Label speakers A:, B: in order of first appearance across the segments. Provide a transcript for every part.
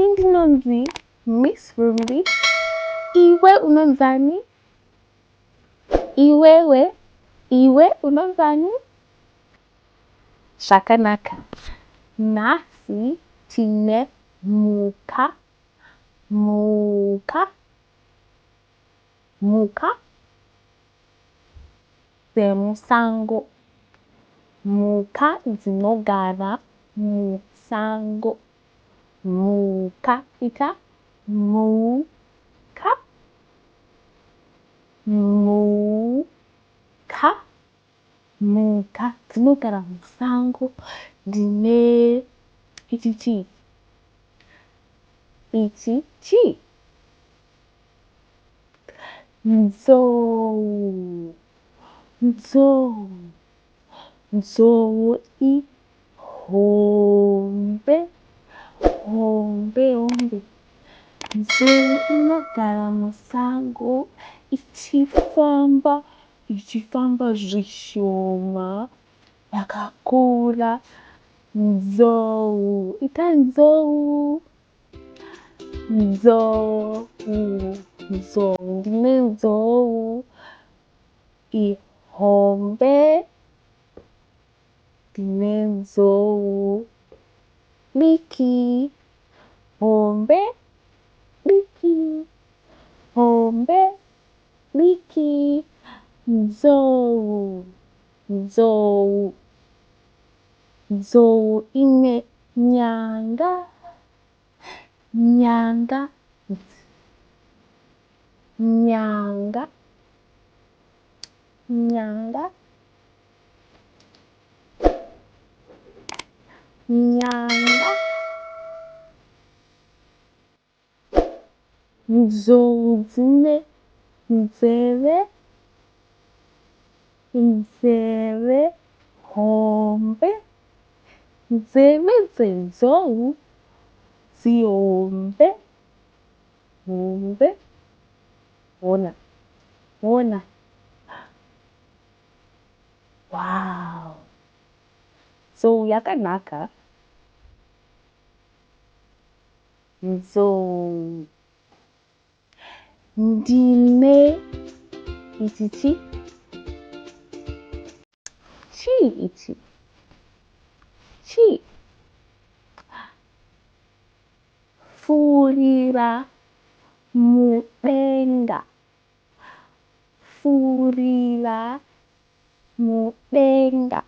A: Ini ndinonzi Miss Rumbi. Iwe unonzani? Iwewe, iwe unonzani? Zvakanaka. Nhasi tine mhuka, mhuka, mhuka dzemusango. Mhuka dzinogara musango. Mhuka ita mhu-ka, mhu-ka. Mhuka dzinogara musango ndine ichi chii? Ichi chii? Nzou, nzou, nzou ihombe, hombe hombe. Nzou inogara musango ichifamba ichifamba zvishoma yakakura. Nzou ita nzou. Nzou, nzou ndine nzou ihombe, ndine nzou diki, hombe, diki, hombe, diki, nzou, nzou, nzou ine nyanga. Nyanga, nyanga, nyanga, nyanga. Nzou dzine nzeve, nzeve hombe. Nzeve dzenzou dzihombe, hombe. Hona, hona. Wow! Nzou yakanaka. Nzou. Ndine ichi chii? Chii ichi? Chii? Furira mudenga. Furira mudenga.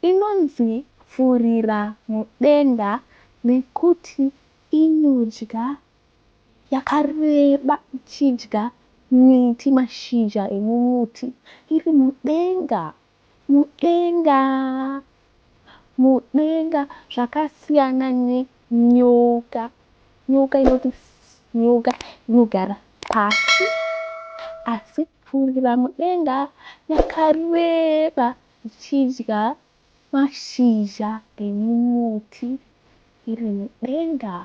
A: Inonzi furira mudenga nekuti inodya yakareba ichidya miti mashizha emumuti iri mudenga mudenga mudenga zvakasiyana nenyoka. Nyoka inoti nyoka inogara pasi asi furira mudenga yakareba ichidya mashizha emumuti iri mudenga.